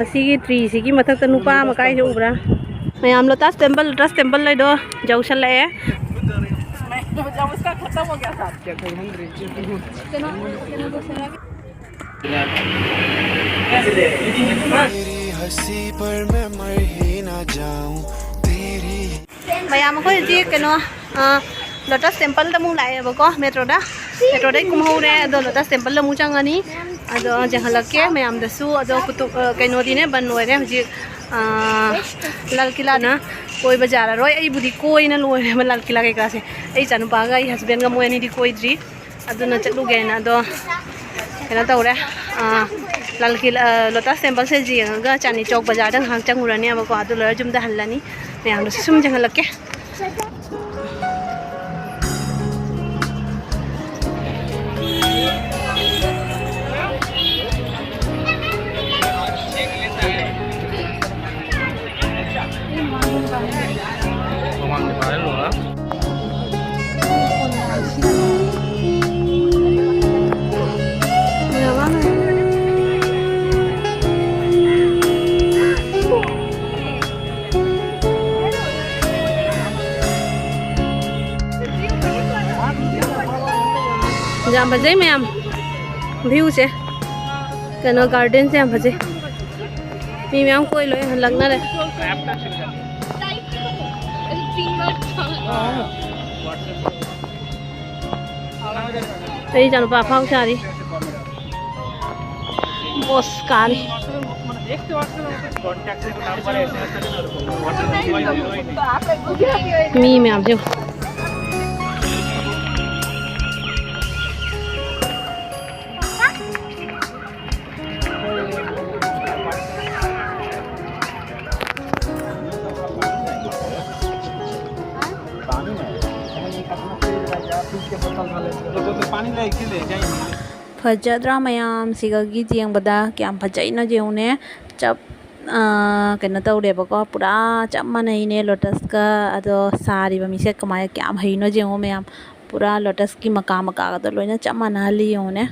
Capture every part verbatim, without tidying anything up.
ꯑꯁꯤꯒꯤ ꯇ꯭ꯔꯤꯁꯤꯒꯤ ꯃꯊꯛꯇ ꯅꯨꯄꯥ ꯑꯃ ꯀꯥꯏꯁꯦ ꯎꯕ꯭ꯔꯥ? ꯃꯌꯥꯝ, ꯂꯣꯇꯁ ꯇꯦꯝꯄꯜ, ꯂꯣꯇꯁ ꯇꯦꯝꯄꯜ ꯂꯩꯗꯣ ꯌꯧꯁꯜꯂꯛꯑꯦ꯫ ꯃꯌꯥꯝ, ꯑꯩꯈꯣꯏ ꯍꯧꯖꯤꯛ ꯀꯩꯅꯣ, ꯑ, ꯂꯣꯇꯁ ꯇꯦꯝꯄꯜꯗ ꯑꯃꯨꯛ ꯂꯥꯛꯑꯦꯕꯀꯣ, ꯃꯦꯇ꯭ꯔꯣꯗ꯫ ꯃꯦꯇ꯭ꯔꯣꯗꯩ ꯀꯨꯝꯍꯧꯔꯦ, ꯑꯗꯣ ꯂꯣꯇꯁ ꯇꯦꯝꯄꯜꯗ ꯑꯃꯨꯛ ꯆꯪꯉꯅꯤ꯫ ꯑꯗꯣ ꯌꯦꯡꯍꯜꯂꯛꯀꯦ ꯃꯌꯥꯝꯗꯁꯨ꯫ ꯑꯗꯣ ꯀꯨꯇꯨꯕ, ꯑ, ꯀꯩꯅꯣꯗꯤꯅꯦ, ꯕꯟ ꯑꯣꯏꯔꯦ ꯍꯧꯖꯤꯛ, ꯑ, ꯂꯥꯜ ꯀꯤꯂꯥꯅ꯫ ꯀꯣꯏꯕ ꯌꯥꯔꯔꯣꯏ꯫ ꯑꯩꯕꯨꯗꯤ ꯀꯣꯏꯅ ꯂꯣꯏꯔꯦꯕ ꯂꯥꯜ ꯀꯤꯂꯥ ꯀꯩꯀꯥꯁꯦ꯫ ꯑꯩ ꯏꯆꯥꯅꯨꯄꯥꯒ ꯑꯩ ꯍꯁꯕꯦꯟꯒ ꯃꯣꯏ ꯑꯅꯤꯗꯤ ꯀꯣꯏꯗ꯭ꯔꯤ꯫ ꯑꯗꯨꯅ ꯆꯠꯂꯨꯒꯦꯅ꯫ ꯑꯗꯣ ꯀꯩꯅꯣ ꯇꯧꯔꯦ, ꯑ, ꯂꯥꯜ ꯀꯤꯂꯥ, ꯑ, ꯂꯣꯇꯁ ꯇꯦꯝꯄꯜꯁꯦ ꯌꯦꯡꯉꯒ ꯆꯥꯟꯗꯤ ꯆꯧꯛ ꯕꯖꯥꯔꯗ ꯉꯥꯏꯍꯥꯛ ꯆꯪꯉꯨꯔꯅꯦꯕꯀꯣ꯫ ꯑꯗꯨ ꯂꯣꯏꯔ ꯌꯨꯝꯗ ꯍꯜꯂꯅꯤ꯫ ꯃꯌꯥꯝꯗꯁꯨ ꯁꯨꯝ ꯌꯦꯡꯍꯜꯂꯛꯀꯦ꯫ ꯌꯥꯝ ꯐꯖꯩ ꯃꯌꯥꯝ, ꯚ꯭ꯌꯨꯁꯦ꯫ ꯀꯩꯅꯣ, ꯒꯥꯔꯗꯦꯟꯁꯦ ꯌꯥꯝ ꯐꯖꯩ꯫ ꯃꯤ ꯃꯌꯥꯝ ꯀꯣꯏ ꯂꯣꯏ ꯍꯜꯂꯛꯅꯔꯦ꯫ ꯑꯩ ꯏꯆꯥꯅꯨꯄꯥ ꯑꯐꯥꯎ ꯁꯥꯔꯤ꯫ ꯕꯣꯁ ꯀꯥꯔꯤ꯫ ꯃꯤ ꯃꯌꯥꯝꯁꯦ ꯌꯦꯡꯉꯨ꯫ ꯐꯖꯗ꯭ꯔꯥ ꯃꯌꯥꯝ? ꯁꯤꯒꯒꯤ ꯌꯦꯡꯕꯗ ꯀꯌꯥꯝ ꯐꯖꯩꯅꯣ ꯌꯦꯡꯉꯨꯅꯦ꯫ ꯆꯞ, ꯑꯥ, ꯀꯩꯅꯣ ꯇꯧꯔꯦꯕꯀꯣ, ꯄꯨꯔꯥ ꯆꯞ ꯃꯥꯟꯅꯩꯅꯦ ꯂꯣꯇꯁꯀ꯫ ꯑꯗꯣ ꯁꯥꯔꯤꯕ ꯃꯤꯁꯦ ꯀꯃꯥꯏꯅ, ꯀꯌꯥꯝ ꯍꯩꯅꯣ ꯌꯦꯡꯉꯣ ꯃꯌꯥꯝ꯫ ꯄꯨꯔꯥ ꯂꯣꯇꯁꯀꯤ ꯃꯀꯥ ꯃꯀꯥꯒꯗꯣ ꯂꯣꯏꯅ ꯆꯞ ꯃꯥꯟꯅꯍꯜꯂꯤ ꯌꯦꯡꯉꯨꯅꯦ꯫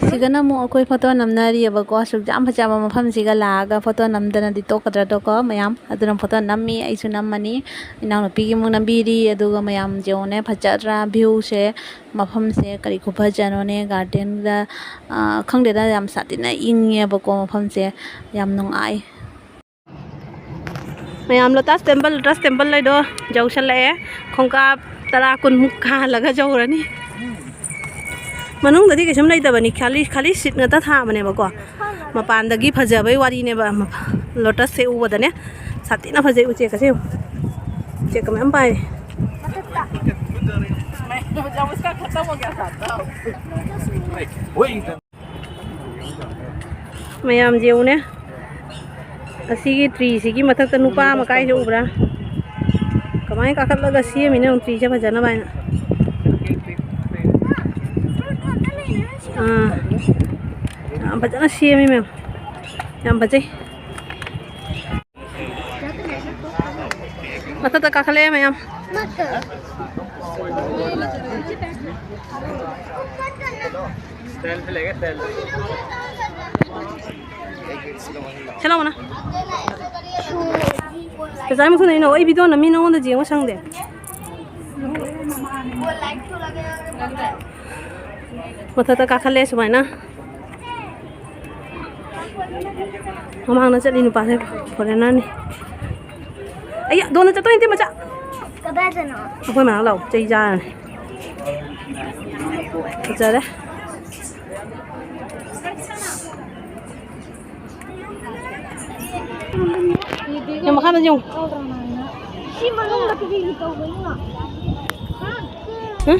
ꯁꯤꯗꯅ ꯑꯃꯨꯛ ꯑꯩꯈꯣꯏ ꯐꯣꯇꯣ ꯅꯝꯅꯔꯤꯑꯕꯀꯣ꯫ ꯑꯁꯨꯛ ꯌꯥꯝ ꯐꯖꯕ ꯃꯐꯝꯁꯤꯒ ꯂꯥꯛꯑꯒ ꯐꯣꯇꯣ ꯅꯝꯗꯅꯗꯤ ꯇꯣꯛꯀꯗ꯭ꯔꯥꯗꯣꯀꯣ ꯃꯌꯥꯝ꯫ ꯑꯗꯨꯅ ꯐꯣꯇꯣ ꯅꯝꯃꯤ, ꯑꯩꯁꯨ ꯅꯝꯃꯅꯤ꯫ ꯏꯅꯥꯎꯅꯨꯄꯤꯒꯤ ꯑꯃꯨꯛ ꯅꯝꯕꯤꯔꯤ꯫ ꯑꯗꯨꯒ ꯃꯌꯥꯝ ꯌꯦꯡꯉꯨꯅꯦ, ꯐꯖꯗ꯭ꯔꯥ ꯚ꯭ꯌꯨꯁꯦ? ꯃꯐꯝꯁꯦ ꯀꯔꯤ ꯈꯨꯐꯖꯅꯣꯅꯦ꯫ ꯒꯥꯔꯗꯦꯟꯗ, ꯑ, ꯈꯪꯗꯦꯗ, ꯌꯥꯝ ꯁꯥꯊꯤꯅ ꯏꯪꯉꯦꯕꯀꯣ ꯃꯐꯝꯁꯦ꯫ ꯌꯥꯝ ꯅꯨꯡꯉꯥꯏ꯫ ꯃꯌꯥꯝ, ꯂꯣꯇꯁ ꯇꯦꯝꯄꯜ, ꯂꯣꯇꯁ ꯇꯦꯝꯄꯜ ꯂꯩꯗꯣ ꯌꯧꯁꯜꯂꯛꯑꯦ꯫ ꯈꯣꯡꯀꯥꯞ ꯇꯔꯥ ꯀꯨꯟꯃꯨꯛ ꯀꯥꯜꯂꯒ ꯌꯧꯔꯅꯤ꯫ ꯃꯅꯨꯡꯗꯗꯤ ꯀꯩꯁꯨꯝ ꯂꯩꯇꯕꯅꯤ, ꯈꯥꯂꯤ, ꯈꯥꯂꯤ ꯁꯤꯠ ꯉꯥꯛꯇ ꯊꯥꯕꯅꯦꯕꯀꯣ꯫ ꯃꯄꯥꯟꯗꯒꯤ ꯐꯖꯕꯩ ꯋꯥꯔꯤꯅꯦꯕ꯫ ꯂꯣꯇꯁꯁꯦ ꯎꯕꯗꯅꯦ ꯁꯥꯊꯤꯅ ꯐꯖꯩ꯫ ꯎꯆꯦꯛꯀꯁꯦ ꯌꯦꯡꯉꯨ꯫ ꯎꯆꯦꯛꯀ ꯃꯌꯥꯝ ꯄꯥꯏ꯫ ꯃꯌꯥꯝ ꯌꯦꯡꯉꯨꯅꯦ, ꯑꯁꯤꯒꯤ ꯇ꯭ꯔꯤꯁꯤꯒꯤ ꯃꯊꯛꯇ ꯅꯨꯄꯥ ꯑꯃ ꯀꯥꯏꯁꯦ ꯎꯕ꯭ꯔꯥ? ꯀꯃꯥꯏꯅ ꯀꯥꯈꯠꯂꯒ ꯁꯦꯝꯃꯤꯅꯣ ꯌꯦꯡꯉꯨ, ꯇ꯭ꯔꯤꯁꯦ ꯐꯖꯅꯕ ꯍꯥꯏꯅ꯫ ꯑꯥ, ꯌꯥꯝ ꯐꯖꯅ ꯁꯦꯝꯃꯤ ꯃꯦꯝ, ꯌꯥꯝ ꯐꯖꯩ꯫ ꯃꯊꯛꯇ ꯀꯥꯈꯠꯂꯛꯑꯦ ꯃꯌꯥꯝ꯫ ꯁꯦ ꯂꯥꯎꯅ꯫ ꯀꯩꯗꯧꯕꯩ ꯃꯨꯊꯠꯂꯛꯏꯅꯣ? ꯑꯩ ꯚꯤꯗꯤꯑꯣ ꯅꯝꯃꯤ, ꯅꯉꯣꯟꯗ ꯌꯦꯡꯕ ꯁꯪꯗꯦ꯫ ꯃꯊꯛꯇ ꯀꯥꯈꯠꯂꯦ ꯁꯨꯃꯥꯏꯅ꯫ ꯃꯃꯥꯡꯗ ꯆꯠꯂꯤ ꯅꯨꯄꯥꯁꯦ ꯐꯣꯔꯦꯟꯅꯔꯅꯤ꯫ ꯑꯩ ꯗꯣꯟꯅ ꯆꯠꯇꯣꯏ ꯅꯠꯇꯦ ꯃꯆꯥ꯫ ꯀꯗꯥꯏꯗꯅꯣ? ꯑꯩꯈꯣꯏ ꯃꯅꯥꯛ ꯂꯥꯛꯑꯣ, ꯆꯩ ꯆꯥꯔꯅꯤ꯫ ꯐꯖꯔꯦ꯫ ꯌꯥꯝ ꯃꯈꯥꯗ ꯌꯦꯡꯉꯨ꯫ ꯁꯤ ꯃꯅꯨꯡꯗ ꯀꯔꯤꯒꯤ ꯇꯧꯕꯅꯣ? ꯍꯥ?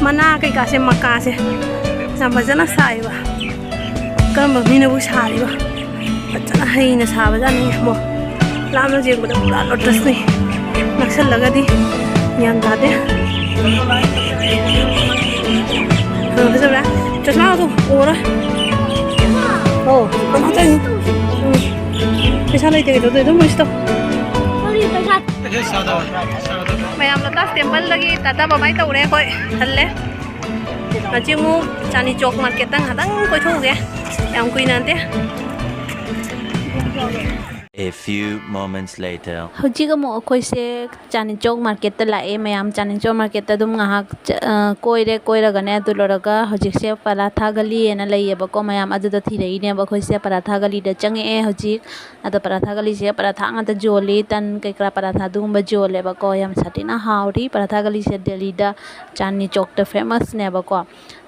ꯃꯅꯥ ꯀꯩꯀꯥꯁꯦ, ꯃꯀꯥꯁꯦ ꯌꯥꯝ ꯐꯖꯅ ꯁꯥꯏꯕ꯫ ꯀꯔꯝꯕ ꯃꯤꯅꯕꯨ ꯁꯥꯔꯤꯕ? ꯐꯖꯅ ꯍꯩꯅ ꯁꯥꯕꯖꯥꯠꯅꯤ ꯃꯣ꯫ ꯂꯥꯞꯅ ꯌꯦꯡꯕꯗ ꯄꯨꯔꯥ ꯂꯣꯇꯁꯅꯤ꯫ ꯅꯛꯁꯜꯂꯒꯗꯤ ꯒ꯭ꯌꯥꯟ ꯇꯥꯗꯦ꯫ ꯑ, ꯐꯖꯕ꯭ꯔꯥ? ꯆꯁꯃꯥꯗꯣ ꯎꯔꯣꯏ꯫ ꯑꯣ, ꯀꯃꯥꯏꯅ ꯇꯧꯔꯤꯅꯣ? ꯎꯝ꯫ ꯄꯩꯁꯥ ꯂꯩꯇꯦ ꯀꯩꯗꯧꯗꯣꯏ? ꯑꯗꯨꯝ ꯋꯤꯁ ꯇꯧ꯫ ꯃꯌꯥꯝ ꯂꯣꯇꯁ ꯇꯦꯝꯄꯜꯗꯒꯤ ꯇꯥꯇꯥ ꯕꯥꯏ ꯕꯥꯏ ꯇꯧꯔꯦ ꯑꯩꯈꯣꯏ꯫ ꯍꯜꯂꯦ꯫ ꯍꯧꯖꯤꯛ ꯑꯃꯨꯛ ꯆꯥꯟꯗꯅꯤ ꯆꯧꯛ ꯃꯥꯔꯀꯦꯠꯇ ꯉꯥꯏꯍꯥꯛꯇꯪ ꯀꯣꯏꯊꯣꯛꯎꯒꯦ꯫ ꯌꯥꯝ ꯀꯨꯏꯅ ꯅꯠꯇꯦ꯫ A few moments later. ꯍꯧꯖꯤꯛ ꯑꯃꯨꯛ ꯑꯩꯈꯣꯏꯁꯦ ꯆꯥꯟꯗꯅꯤ ꯆꯧꯛ ꯃꯥꯔꯀꯦꯠꯇ ꯂꯥꯛꯑꯦ꯫ ꯃꯌꯥꯝ ꯆꯥꯟꯗꯅꯤ ꯆꯧꯛ ꯃꯥꯔꯀꯦꯠꯇ ꯑꯗꯨꯝ ꯉꯥꯏꯍꯥꯛ ꯆ-, ꯑ, ꯀꯣꯏꯔꯦ꯫ ꯀꯣꯏꯔꯒꯅꯦ ꯑꯗꯨ ꯂꯣꯏꯔꯒ ꯍꯧꯖꯤꯛꯁꯦ ꯄꯔꯥꯊꯥ ꯒꯂꯤ ꯍꯥꯏꯅ ꯂꯩꯌꯦꯕꯀꯣ꯫ ꯃꯌꯥꯝ ꯑꯗꯨꯗ ꯊꯤꯔꯛꯏꯅꯦꯕ ꯑꯩꯈꯣꯏꯁꯦ꯫ ꯄꯔꯥꯊꯥ ꯒꯂꯤꯗ ꯆꯪꯉꯛꯑꯦ ꯍꯧꯖꯤꯛ꯫ ꯑꯗꯣ ꯄꯔꯥꯊꯥ ꯒꯂꯤꯁꯦ ꯄꯔꯥꯊꯥ ꯉꯥꯛꯇ ꯌꯣꯜꯂꯤ꯫ ꯇꯟ ꯀꯩꯀꯔꯥ ꯄꯔꯥꯊꯥ ꯑꯗꯨꯒꯨꯝꯕ ꯌꯣꯜꯂꯦꯕꯀꯣ꯫ ꯌꯥꯝ ꯁꯥꯊꯤꯅ ꯍꯥꯎꯔꯤ꯫ ꯄꯔꯥꯊꯥ ꯒꯂꯤꯁꯦ ꯗꯦꯜꯂꯤꯗ ꯆꯥꯟꯗꯅꯤ ꯆꯧꯛꯇ ꯐꯦꯃꯁꯅꯦꯕꯀꯣ꯫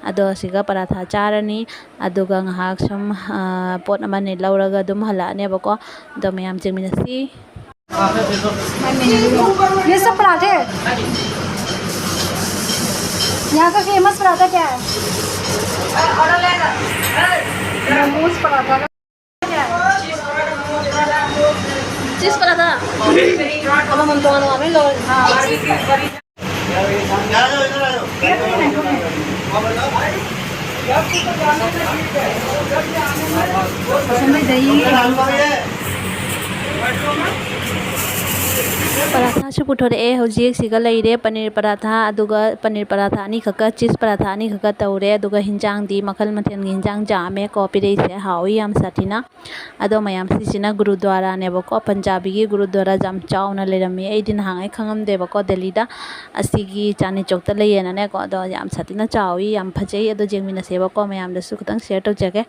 ꯑꯗꯣ ꯁꯤꯒ ꯄꯔꯥꯊꯥ ꯆꯥꯔꯅꯤ꯫ ꯑꯗꯨꯒ ꯉꯥꯏꯍꯥꯛ ꯁꯨꯝ, ꯑ, ꯄꯣꯠ ꯑꯃꯅꯤ ꯂꯧꯔꯒ ꯑꯗꯨꯝ ꯍꯜꯂꯛꯑꯅꯦꯕꯀꯣ꯫ ꯑꯗꯣ ꯃꯌꯥꯝ ꯆꯦꯟꯃꯤꯟꯅꯁꯤ꯫ ये सब पराठे? यहाँ का फेमस पराठा क्या है? मोमोज पराठा। चीज पराठा। अब हम तो आने वाले लोग। हाँ। ꯄꯔꯥꯊꯥꯁꯨ ꯄꯨꯊꯣꯔꯛꯑꯦ꯫ ꯍꯧꯖꯤꯛ ꯁꯤꯒ ꯂꯩꯔꯦ ꯄꯅꯤꯔ ꯄꯔꯥꯊꯥ, ꯑꯗꯨꯒ ꯄꯅꯤꯔ ꯄꯔꯥꯊꯥ ꯑꯅꯤꯈꯛꯀ ꯆꯤꯁ ꯄꯔꯥꯊꯥ ꯑꯅꯤꯈꯛꯀ ꯇꯧꯔꯦ꯫ ꯑꯗꯨꯒ ꯍꯤꯟꯖꯥꯡꯗꯤ ꯃꯈꯜ ꯃꯊꯦꯜꯒꯤ ꯍꯤꯟꯖꯥꯡ ꯌꯥꯝꯃꯦꯀꯣ ꯄꯤꯔꯛꯏꯁꯦ꯫ ꯍꯥꯎꯏ ꯌꯥꯝ ꯁꯥꯊꯤꯅ꯫ ꯑꯗꯣ ꯃꯌꯥꯝ, ꯁꯤꯁꯤꯅ ꯒꯨꯔꯨꯗ꯭ꯋꯥꯔꯥꯅꯦꯕꯀꯣ, ꯄꯟꯖꯥꯕꯤꯒꯤ ꯒꯨꯔꯨꯗ꯭ꯋꯥꯔꯥ ꯌꯥꯝ ꯆꯥꯎꯅ ꯂꯩꯔꯝꯃꯤ꯫ ꯑꯩꯗꯤ ꯅꯍꯥꯟꯉꯩ ꯈꯪꯉꯝꯗꯦꯕꯀꯣ ꯗꯦꯜꯂꯤꯗ ꯑꯁꯤꯒꯤ ꯆꯥꯟꯗꯅꯤ ꯆꯧꯛꯇ ꯂꯩꯌꯦꯅꯅꯦꯀꯣ꯫ ꯑꯗꯣ ꯌꯥꯝ ꯁꯥꯊꯤꯅ ꯆꯥꯎꯏ, ꯌꯥꯝ ꯐꯖꯩ꯫ ꯑꯗꯣ ꯌꯦꯡꯃꯤꯟꯅꯁꯦꯕꯀꯣ, ꯃꯌꯥꯝꯗꯁꯨ ꯈꯤꯇꯪ ꯁꯤꯌꯔ ꯇꯧꯖꯒꯦ꯫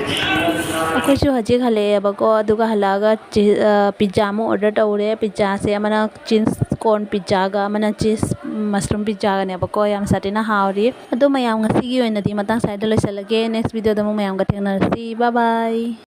ꯑꯩꯈꯣꯏꯁꯨ ꯍꯧꯖꯤꯛ ꯍꯜꯂꯛꯑꯦꯕꯀꯣ, ꯑꯗꯨꯒ ꯍꯜꯂꯛꯑꯒ ꯄꯤꯖꯥ ꯑꯃ ꯑꯣꯔꯗꯔ ꯇꯧꯔꯦ꯫ ꯄꯤꯖꯥꯁꯦ ꯑꯃꯅ ꯆꯤꯁ ꯀꯣꯔꯟ ꯄꯤꯖꯥꯒ ꯑꯃꯅ ꯆꯤꯁ ꯃꯁꯔꯨꯝ ꯄꯤꯖꯥꯒꯅꯦꯕꯀꯣ꯫ ꯌꯥꯝ ꯁꯥꯊꯤꯅ ꯍꯥꯎꯔꯤ꯫ ꯑꯗꯣ ꯃꯌꯥꯝ, ꯉꯁꯤꯒꯤ ꯑꯣꯏꯅꯗꯤ ꯃꯇꯥꯡ ꯁ꯭ꯋꯥꯏꯗ ꯂꯣꯏꯁꯤꯜꯂꯒꯦ꯫ ꯅꯦꯛꯁ ꯚꯤꯗꯤꯑꯣꯗ ꯑꯃꯨꯛ ꯃꯌꯥꯝꯒ ꯊꯦꯡꯅꯔꯁꯤ꯫ ꯕꯥꯏ ꯕꯥꯏ꯫